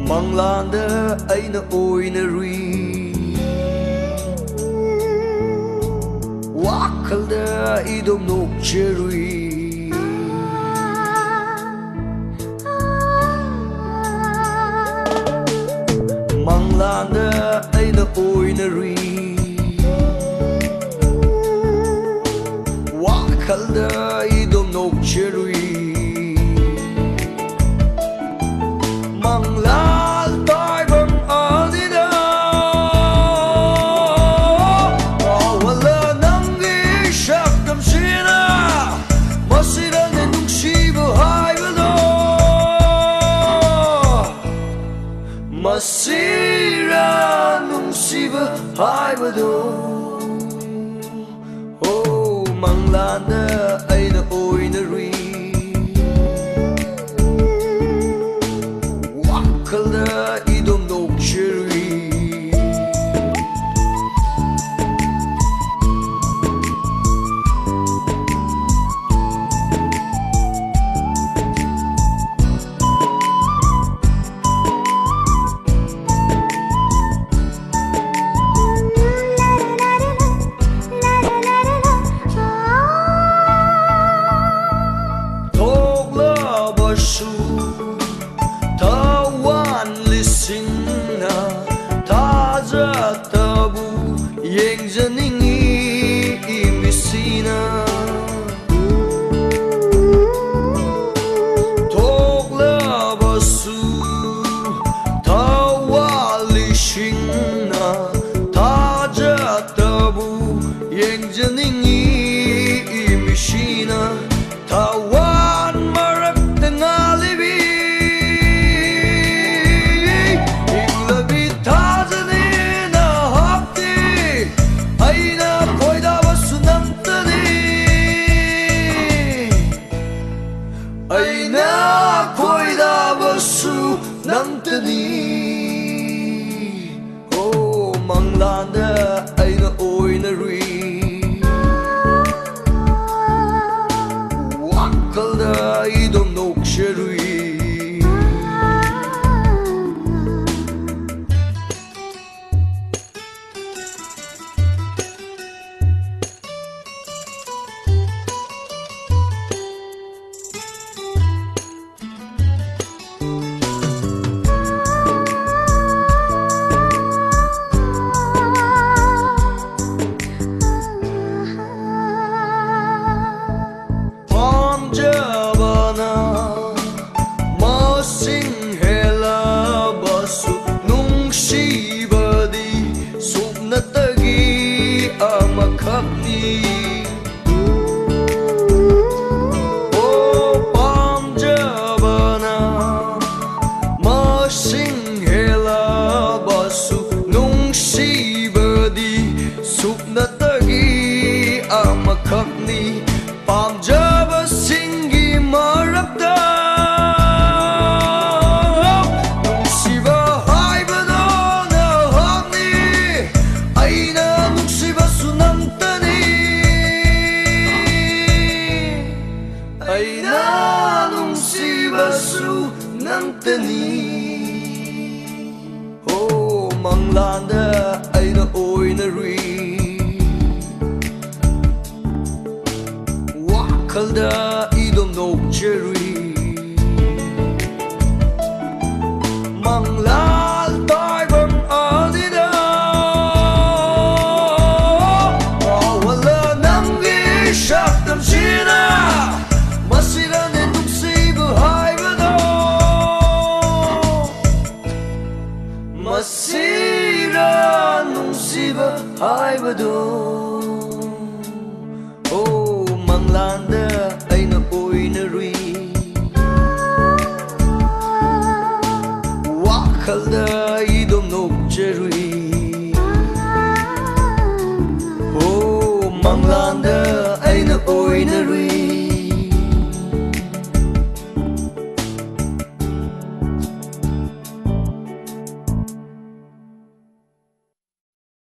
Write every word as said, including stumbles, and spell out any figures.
ꯃꯪꯂꯥꯟꯗ ꯑꯩꯅ ꯑꯣꯏꯅꯔꯨꯏ, ꯋꯥꯈꯜꯗ ꯏꯗꯣꯝ ꯅꯣꯛꯆꯔꯨꯏ꯫ ꯃꯪꯂꯥꯟꯗ ꯑꯩꯅ ꯑꯣꯏꯅꯔꯨꯏ, ꯋꯥꯈꯜꯗ ꯏꯗꯣꯝ ꯅꯣꯛꯆꯔꯨꯏ꯫ ꯃꯪꯂꯥꯜ ꯇꯥꯏꯕꯪ ꯑꯅꯤꯗ ꯉꯥꯎꯍꯜꯂ ꯅꯪꯒꯤ ꯁꯛꯇꯝꯁꯤꯅ, ꯃꯁꯤꯗꯅꯦ ꯅꯨꯡꯁꯤꯕ ꯍꯥꯏꯕꯗꯣ, ꯃꯁꯤꯔꯥ ꯅꯨꯡꯁꯤꯕ ꯍꯥꯏꯕꯗꯣ꯫ ꯑꯣ, ꯃꯪꯂꯥꯟꯗ ꯑꯩꯅ ꯑꯣꯏꯅꯔꯨꯏ, ꯋꯥꯈꯜꯗ ꯏꯗꯣꯝ ꯅꯣꯛꯆꯔꯨꯏ꯫ ꯊꯣꯛꯂꯕꯁꯨ ꯊꯋꯥꯟ ꯂꯤꯁꯤꯡꯅ ꯊꯥꯖꯗꯕꯨ ꯌꯦꯡꯖꯅꯤꯡꯏ ꯃꯤꯠꯁꯤꯅ꯫ ꯊꯣꯛꯂꯕꯁꯨ ꯊꯋꯥꯟ ꯂꯤꯁꯤꯡꯅ ꯊꯥꯖꯗꯕꯨ ꯌꯦꯡꯖꯅꯤꯡꯏ ꯃꯤꯠꯁꯤꯅ꯫ ꯊꯋꯥꯟ ꯃꯔꯛꯇ ꯉꯥꯜꯂꯤꯕꯤ ꯏꯪꯂꯕꯤ ꯊꯥꯖꯅꯤ ꯅꯍꯥꯛꯇꯤ꯫ ꯑꯩꯅ ꯈꯣꯏꯗꯥꯕꯁꯨ ꯅꯪꯇꯅꯤ, ꯑꯩꯅ ꯈꯣꯏꯗꯥꯕꯁꯨ ꯅꯪꯇꯅꯤ꯫ ꯑꯣ, ꯃꯪꯂꯥꯟꯗ ꯑꯩꯅ ꯑꯣꯏꯅꯔꯨꯏ, ꯋꯥꯈꯜꯗ ꯑꯩꯗꯣꯝ ꯅꯣꯛꯆꯔꯨꯏ꯫ ꯃꯪꯂꯥꯟ ꯇꯥꯏꯕꯪ ꯑꯅꯤꯗ ꯉꯥꯎꯍꯜꯂ ꯅꯪꯒꯤ ꯁꯛꯇꯝꯁꯤꯅ, ꯃꯁꯤꯗꯅꯦ ꯅꯨꯡꯁꯤꯕ ꯍꯥꯏꯕꯗꯣ, ꯃꯁꯤꯔ ꯅꯨꯡꯁꯤꯕ ꯍꯥꯏꯕꯗꯣ꯫ ꯑꯣ, ꯃꯪꯂꯥꯟꯗ ꯑꯩꯅ ꯑꯣꯏꯅꯔꯨꯏ, ꯋꯥꯈꯜꯗ ꯑꯩꯗꯣꯝ ꯅꯣꯛꯆꯔꯨꯏ꯫ ꯑꯣ, ꯃꯪꯂꯥꯟꯗ ꯑꯩꯅ ꯑꯣꯏꯅꯔꯨꯏ,